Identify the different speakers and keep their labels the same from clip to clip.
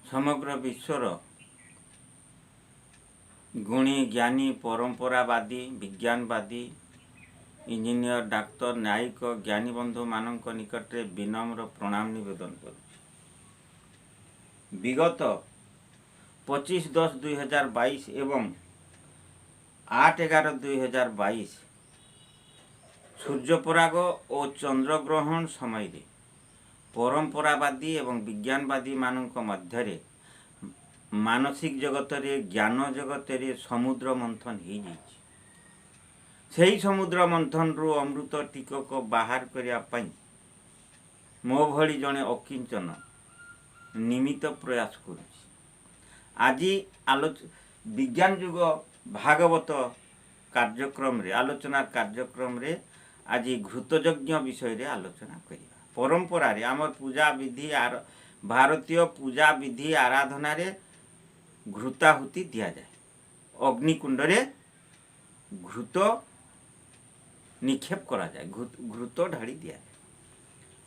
Speaker 1: ସମଗ୍ର ବିଶ୍ୱର ଗୁଣୀ, ଜ୍ଞାନୀ, ପରମ୍ପରାବାଦୀ, ବିଜ୍ଞାନବାଦୀ, ଇଞ୍ଜିନିୟର, ଡାକ୍ତର, ନ୍ୟାୟିକ, ଜ୍ଞାନୀ ବନ୍ଧୁମାନଙ୍କ ନିକଟରେ ବିନମ୍ର ପ୍ରଣାମ ନିବେଦନ କରୁଛି। ବିଗତ 25/10/2022 ଏବଂ 8/11/2022 ସୂର୍ଯ୍ୟପରାଗ ଓ ଚନ୍ଦ୍ରଗ୍ରହଣ ସମୟରେ ପରମ୍ପରାବାଦୀ ଏବଂ ବିଜ୍ଞାନବାଦୀମାନଙ୍କ ମଧ୍ୟରେ ମାନସିକ ଜଗତରେ, ଜ୍ଞାନ ଜଗତରେ ସମୁଦ୍ର ମନ୍ଥନ ହେଇଯାଇଛି। ସେହି ସମୁଦ୍ର ମନ୍ଥନରୁ ଅମୃତ ଟିକକ ବାହାର କରିବା ପାଇଁ ମୋ ଭଳି ଜଣେ ଅକିଞ୍ଚନ ନିମିତ୍ତ ପ୍ରୟାସ କରୁଛି। ଆଜି ବିଜ୍ଞାନ ଯୁଗ ଭାଗବତ କାର୍ଯ୍ୟକ୍ରମରେ, ଆଲୋଚନା କାର୍ଯ୍ୟକ୍ରମରେ ଆଜି ଘୃତଯଜ୍ଞ ବିଷୟରେ ଆଲୋଚନା କରିବା। ପରମ୍ପରାରେ ଆମର ପୂଜା ବିଧି, ଭାରତୀୟ ପୂଜା ବିଧି ଆରାଧନାରେ ଘୃତାହୁତି ଦିଆଯାଏ। ଅଗ୍ନିକୁଣ୍ଡରେ ଘୃତ ନିକ୍ଷେପ କରାଯାଏ, ଘୃତ ଢାଳି ଦିଆଯାଏ।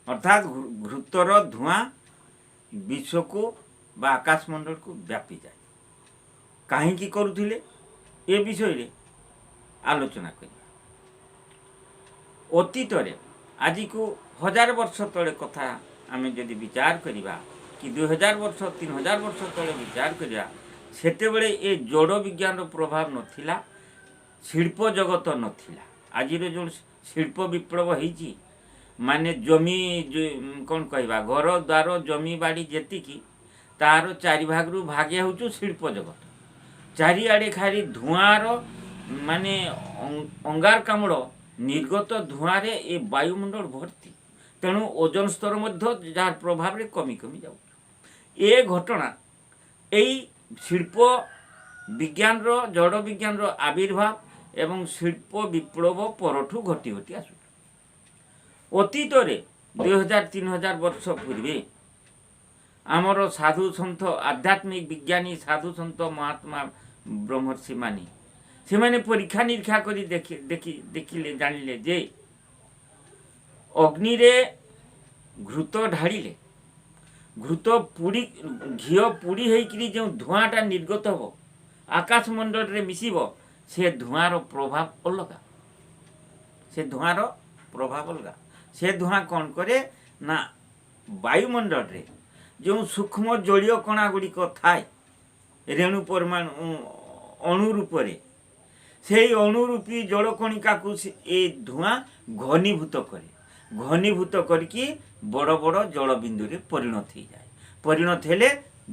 Speaker 1: ଅର୍ଥାତ୍ ଘୃତର ଧୂଆଁ ବିଶ୍ୱକୁ ବା ଆକାଶମଣ୍ଡଳକୁ ବ୍ୟାପିଯାଏ। କାହିଁକି କରୁଥିଲେ, ଏ ବିଷୟରେ ଆଲୋଚନା କରିବା। ଅତୀତରେ, ଆଜିକୁ 1000 ବର୍ଷ ତଳେ କଥା ଆମେ ଯଦି ବିଚାର କରିବା କି 2000 ବର୍ଷ, 3000 ବର୍ଷ ତଳେ ବିଚାର କରିବା, ସେତେବେଳେ ଏ ଜଡ଼ ବିଜ୍ଞାନର ପ୍ରଭାବ ନଥିଲା, ଶିଳ୍ପ ଜଗତ ନଥିଲା। ଆଜିର ଯେଉଁ ଶିଳ୍ପ ବିପ୍ଳବ ହେଇଛି, ମାନେ ଜମି, କ'ଣ କହିବା, ଘର ଦ୍ୱାର ଜମି ବାଡ଼ି ଯେତିକି, ତାର ଚାରି ଭାଗରୁ ଭାଗେ ହେଉଛୁ ଶିଳ୍ପ ଜଗତ। ଚାରିଆଡ଼େ ଖାଲି ଧୂଆଁର, ମାନେ ଅଙ୍ଗାରକାମ୍ଳ ନିର୍ଗତ ଧୂଆଁରେ ଏ ବାୟୁମଣ୍ଡଳ ଭର୍ତ୍ତି। ତେଣୁ ଓଜନ ସ୍ତର ମଧ୍ୟ ଯାହାର ପ୍ରଭାବରେ କମି କମି ଯାଉଛି। ଏ ଘଟଣା ଏଇ ଶିଳ୍ପ ବିଜ୍ଞାନର, ଜଡ଼ ବିଜ୍ଞାନର ଆବିର୍ଭାବ ଏବଂ ଶିଳ୍ପ ବିପ୍ଳବ ପରଠୁ ଘଟି ଘଟି ଆସୁଛି। ଅତୀତରେ 2000 3000 ବର୍ଷ ପୂର୍ବେ ଆମର ସାଧୁ ସନ୍ଥ, ଆଧ୍ୟାତ୍ମିକ ବିଜ୍ଞାନୀ, ସାଧୁ ସନ୍ଥ, ମହାତ୍ମା, ବ୍ରହ୍ମର୍ଷିମାନେ ସେମାନେ ପରୀକ୍ଷା ନିରୀକ୍ଷା କରି ଦେଖି ଦେଖି ଦେଖିଲେ, ଜାଣିଲେ ଯେ ଅଗ୍ନିରେ ଘୃତ ଢାଳିଲେ, ଘୃତ ପୋଡ଼ି, ଘିଅ ପୋଡ଼ି ହେଇକିରି ଯେଉଁ ଧୂଆଁଟା ନିର୍ଗତ ହେବ, ଆକାଶମଣ୍ଡଳରେ ମିଶିବ, ସେ ଧୂଆଁର ପ୍ରଭାବ ଅଲଗା। ସେ ଧୂଆଁର ପ୍ରଭାବ ଅଲଗା। ସେ ଧୂଆଁ କ'ଣ କରେ ନା, ବାୟୁମଣ୍ଡଳରେ ଯେଉଁ ସୂକ୍ଷ୍ମ ଜଳୀୟ କଣା ଗୁଡ଼ିକ ଥାଏ ରେଣୁ, ପରମାଣୁ, ଅଣୁ ରୂପରେ, ସେଇ ଅଣୁରୂପୀ ଜଳକଣିକାକୁ ଏ ଧୂଆଁ ଘନୀଭୂତ କରେ। ଘନୀଭୂତ କରିକି ବଡ଼ ବଡ଼ ଜଳବିନ୍ଦୁରେ ପରିଣତ ହେଇଯାଏ। ପରିଣତ ହେଲେ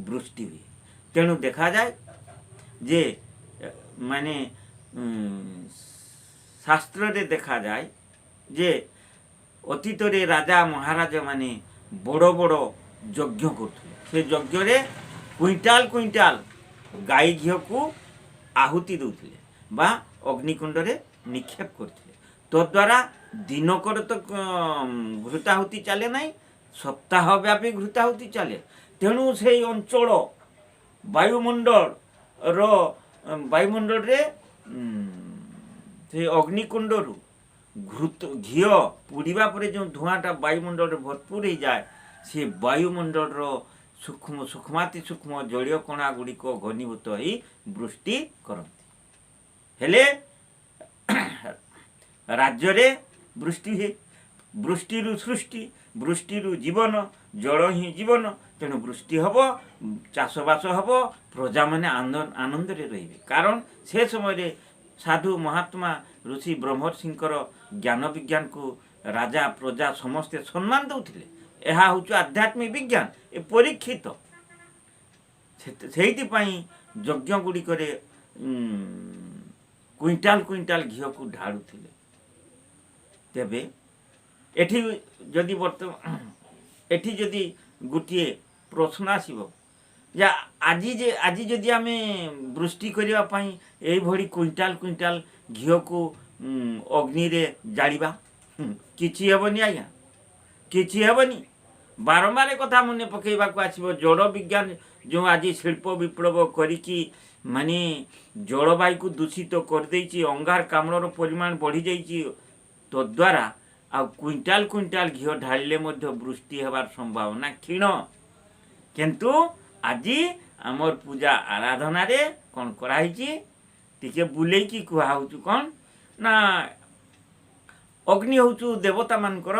Speaker 1: ବୃଷ୍ଟି ହୁଏ। ତେଣୁ ଦେଖାଯାଏ ଯେ, ମାନେ ଶାସ୍ତ୍ରରେ ଦେଖାଯାଏ ଯେ ଅତୀତରେ ରାଜା ମହାରାଜାମାନେ ବଡ଼ ବଡ଼ ଯଜ୍ଞ କରୁଥିଲେ। ସେ ଯଜ୍ଞରେ କୁଇଣ୍ଟାଲ କୁଇଣ୍ଟାଲ ଗାଈ ଘିଅକୁ ଆହୁତି ଦେଉଥିଲେ ବା ଅଗ୍ନିକୁଣ୍ଡରେ ନିକ୍ଷେପ କରୁଥିଲେ। ତଦ୍ୱାରା ଦିନକରେ ତ ଘୃତାହୁତି ଚାଲେ ନାହିଁ, ସପ୍ତାହ ବ୍ୟାପୀ ଘୃତାହୁତି ଚାଲେ। ତେଣୁ ସେଇ ଅଞ୍ଚଳ ବାୟୁମଣ୍ଡଳର, ବାୟୁମଣ୍ଡଳରେ ସେଇ ଅଗ୍ନିକୁଣ୍ଡରୁ ଘୃତ, ଘିଅ ପୋଡ଼ିବା ପରେ ଯେଉଁ ଧୂଆଁଟା ବାୟୁମଣ୍ଡଳରେ ଭରପୁର ହେଇଯାଏ, ସେ ବାୟୁମଣ୍ଡଳର ସୂକ୍ଷ୍ମ, ସୂକ୍ଷ୍ମାତି ସୂକ୍ଷ୍ମ ଜଳୀୟ କଣା ଗୁଡ଼ିକ ଘନୀଭୂତ ହେଇ ବୃଷ୍ଟି କରନ୍ତି। ହେଲେ ରାଜ୍ୟରେ ବୃଷ୍ଟି ହୁଏ। ବୃଷ୍ଟିରୁ ସୃଷ୍ଟି, ବୃଷ୍ଟିରୁ ଜୀବନ, ଜଳ ହିଁ ଜୀବନ। ତେଣୁ ବୃଷ୍ଟି ହେବ, ଚାଷବାସ ହେବ, ପ୍ରଜାମାନେ ଆନନ୍ଦରେ ରହିବେ। କାରଣ ସେ ସମୟରେ ସାଧୁ, ମହାତ୍ମା, ଋଷି, ବ୍ରହ୍ମର୍ଷିଙ୍କର ଜ୍ଞାନ ବିଜ୍ଞାନକୁ ରାଜା ପ୍ରଜା ସମସ୍ତେ ସମ୍ମାନ ଦେଉଥିଲେ। ଏହା ହେଉଛି ଆଧ୍ୟାତ୍ମିକ ବିଜ୍ଞାନ, ଏ ପରୀକ୍ଷିତ। ସେଇଥିପାଇଁ ଯଜ୍ଞ ଗୁଡ଼ିକରେ କୁଇଣ୍ଟାଲ କୁଇଣ୍ଟାଲ ଘିଅକୁ ଢାଳୁଥିଲେ। ତେବେ ଏଠି ଯଦି ବର୍ତ୍ତମାନ ଏଠି ଯଦି ଗୋଟିଏ ପ୍ରଶ୍ନ ଆସିବ ଯେ ଆଜି ଯଦି ଆମେ ବୃଷ୍ଟି କରିବା ପାଇଁ ଏଇଭଳି କୁଇଣ୍ଟାଲ କୁଇଣ୍ଟାଲ ଘିଅକୁ ଅଗ୍ନିରେ ଜାଳିବା, କିଛି ହେବନି ଆଜ୍ଞା, କିଛି ହେବନି। ବାରମ୍ବାର କଥା ମନେ ପକାଇବାକୁ ଆସିବ। ଜଡ଼ ବିଜ୍ଞାନ ଯେଉଁ ଆଜି ଶିଳ୍ପ ବିପ୍ଳବ କରିକି ମାନେ ଜଳବାୟୁକୁ ଦୂଷିତ କରିଦେଇଛି, ଅଙ୍ଗାରକାମ୍ଳର ପରିମାଣ ବଢ଼ିଯାଇଛି, ତଦ୍ୱାରା ଆଉ କୁଇଣ୍ଟାଲ କୁଇଣ୍ଟାଲ ଘିଅ ଢାଳିଲେ ମଧ୍ୟ ବୃଷ୍ଟି ହେବାର ସମ୍ଭାବନା କ୍ଷୀଣ। କିନ୍ତୁ ଆଜି ଆମର ପୂଜା ଆରାଧନାରେ କ'ଣ କରାହେଇଛି ଟିକେ ବୁଲେଇକି କୁହାହେଉଛୁ କ'ଣ ନା ଅଗ୍ନି ହେଉଛୁ ଦେବତାମାନଙ୍କର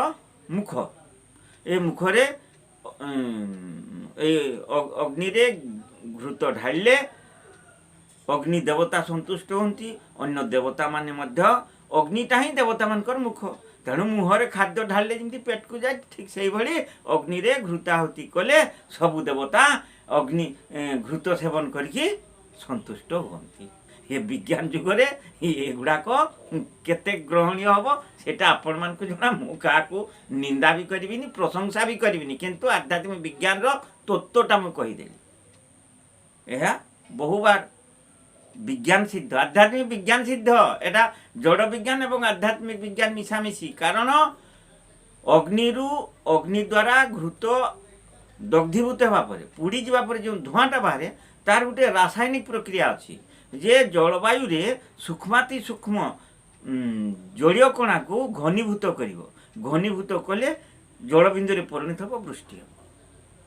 Speaker 1: ମୁଖ। ଏ ମୁଖରେ ଏ ଅଗ୍ନିରେ ଘୃତ ଢାଳିଲେ ଅଗ୍ନି ଦେବତା ସନ୍ତୁଷ୍ଟ ହୁଅନ୍ତି, ଅନ୍ୟ ଦେବତାମାନେ ମଧ୍ୟ। ଅଗ୍ନିଟା ହିଁ ଦେବତାମାନଙ୍କର ମୁଖ। ତେଣୁ ମୁହଁରେ ଖାଦ୍ୟ ଢାଳିଲେ ଯେମିତି ପେଟକୁ ଯାଏ, ଠିକ୍ ସେଇଭଳି ଅଗ୍ନିରେ ଘୃତାହୁତି କଲେ ସବୁ ଦେବତା ଅଗ୍ନି ଘୃତ ସେବନ କରିକି ସନ୍ତୁଷ୍ଟ ହୁଅନ୍ତି। ଏ ବିଜ୍ଞାନ ଯୁଗରେ ଏଗୁଡ଼ାକ କେତେ ଗ୍ରହଣୀୟ ହେବ ସେଇଟା ଆପଣମାନଙ୍କୁ ଜଣା। ମୁଁ କାହାକୁ ନିନ୍ଦା ବି କରିବିନି, ପ୍ରଶଂସା ବି କରିବିନି, କିନ୍ତୁ ଆଧ୍ୟାତ୍ମିକ ବିଜ୍ଞାନର ତତ୍ତ୍ୱଟା ମୁଁ କହିଦେଲି। ଏହା ବହୁବାର ବିଜ୍ଞାନ ସିଦ୍ଧ, ଆଧ୍ୟାତ୍ମିକ ବିଜ୍ଞାନ ସିଦ୍ଧ। ଏଟା ଜଡ଼ ବିଜ୍ଞାନ ଏବଂ ଆଧ୍ୟାତ୍ମିକ ବିଜ୍ଞାନ ମିଶାମିଶି। କାରଣ ଅଗ୍ନିରୁ, ଅଗ୍ନି ଦ୍ୱାରା ଘୃତ ଦଗ୍ଧୀଭୂତ ହେବା ପରେ, ପୋଡ଼ିଯିବା ପରେ ଯେଉଁ ଧୂଆଁଟା ବାହାରେ, ତାର ଗୋଟେ ରାସାୟନିକ ପ୍ରକ୍ରିୟା ଅଛି ଯେ ଜଳବାୟୁରେ ସୂକ୍ଷ୍ମାତି ସୂକ୍ଷ୍ମ ଜଳୀୟ କଣାକୁ ଘନୀଭୂତ କରିବ। ଘନୀଭୂତ କଲେ ଜଳବିନ୍ଦୁରେ ପରିଣତ ହେବ, ବୃଷ୍ଟି ହେବ।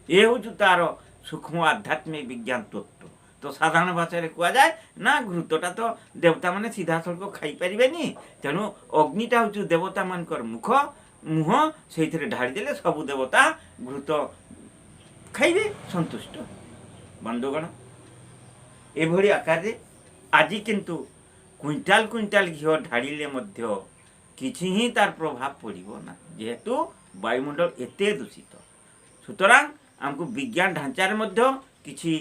Speaker 1: ଏ ହେଉଛି ତାର ସୂକ୍ଷ୍ମ ଆଧ୍ୟାତ୍ମିକ ବିଜ୍ଞାନ ତତ୍ତ୍ୱ। ତ ସାଧାରଣ ଭାଷାରେ କୁହାଯାଏ ନା ଘୃତଟା ତ ଦେବତାମାନେ ସିଧାସଳଖ ଖାଇପାରିବେନି, ତେଣୁ ଅଗ୍ନିଟା ହେଉଛି ଦେବତାମାନଙ୍କର ମୁଖ, ମୁହଁ, ସେଇଥିରେ ଢାଳିଦେଲେ ସବୁ ଦେବତା ଘୃତ ଖାଇବେ, ସନ୍ତୁଷ୍ଟ। ବନ୍ଧୁଗଣ, ଏଭଳି ଆକାରରେ ଆଜି କିନ୍ତୁ କୁଇଣ୍ଟାଲ କୁଇଣ୍ଟାଲ ଘିଅ ଢାଳିଲେ ମଧ୍ୟ କିଛି ହିଁ ତାର ପ୍ରଭାବ ପଡ଼ିବ ନାହିଁ, ଯେହେତୁ ବାୟୁମଣ୍ଡଳ ଏତେ ଦୂଷିତ। ସୁତରାଂ ଆମକୁ ବିଜ୍ଞାନ ଢାଞ୍ଚାରେ ମଧ୍ୟ କିଛି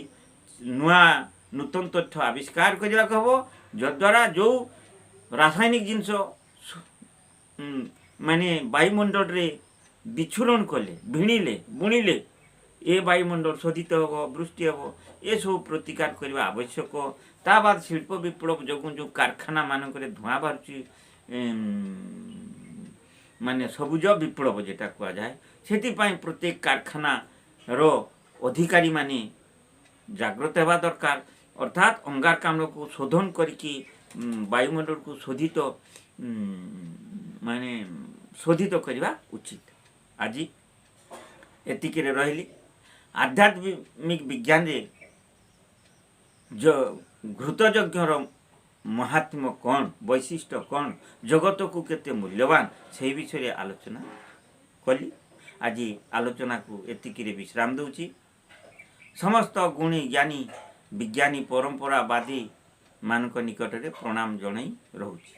Speaker 1: ନୂଆ ନୂତନ ତଥ୍ୟ ଆବିଷ୍କାର କରିବାକୁ ହେବ, ଯଦ୍ୱାରା ଯେଉଁ ରାସାୟନିକ ଜିନିଷ ମାନେ ବାୟୁମଣ୍ଡଳରେ ବିଚ୍ଛୁରଣ କଲେ, ଭିଣିଲେ, ବୁଣିଲେ ଏ ବାୟୁମଣ୍ଡଳ ଶୋଧିତ ହେବ, ବୃଷ୍ଟି ହେବ, ଏସବୁ ପ୍ରତିକାର କରିବା ଆବଶ୍ୟକ। ତା ବାଦ ଶିଳ୍ପ ବିପ୍ଳବ ଯୋଗୁଁ ଯେଉଁ କାରଖାନା ମାନଙ୍କରେ ଧୂଆଁ ବାହାରୁଛି, ମାନେ ସବୁଜ ବିପ୍ଳବ ଯେଟା କୁହାଯାଏ, ସେଥିପାଇଁ ପ୍ରତ୍ୟେକ କାରଖାନାର ଅଧିକାରୀମାନେ ଜାଗ୍ରତ ହେବା ଦରକାର। ଅର୍ଥାତ୍ ଅଙ୍ଗାରକାମ୍ଳକୁ ଶୋଧନ କରିକି ବାୟୁମଣ୍ଡଳକୁ ଶୋଧିତ ମାନେ ଶୋଧିତ କରିବା ଉଚିତ। ଆଜି ଏତିକିରେ ରହିଲି। ଆଧ୍ୟାତ୍ମିକ ବିଜ୍ଞାନରେ ଘୃତଯଜ୍ଞର ମହାତ୍ମ୍ୟ କ'ଣ, ବୈଶିଷ୍ଟ୍ୟ କ'ଣ, ଜଗତକୁ କେତେ ମୂଲ୍ୟବାନ, ସେହି ବିଷୟରେ ଆଲୋଚନା କଲି। ଆଜି ଆଲୋଚନାକୁ ଏତିକିରେ ବିଶ୍ରାମ ଦେଉଛି। ସମସ୍ତ ଗୁଣୀ ଜ୍ଞାନୀ ବିଜ୍ଞାନୀ ପରମ୍ପରାବାଦୀ ମାନଙ୍କ ନିକଟରେ ପ୍ରଣାମ ଜଣାଇ ରହୁଛି।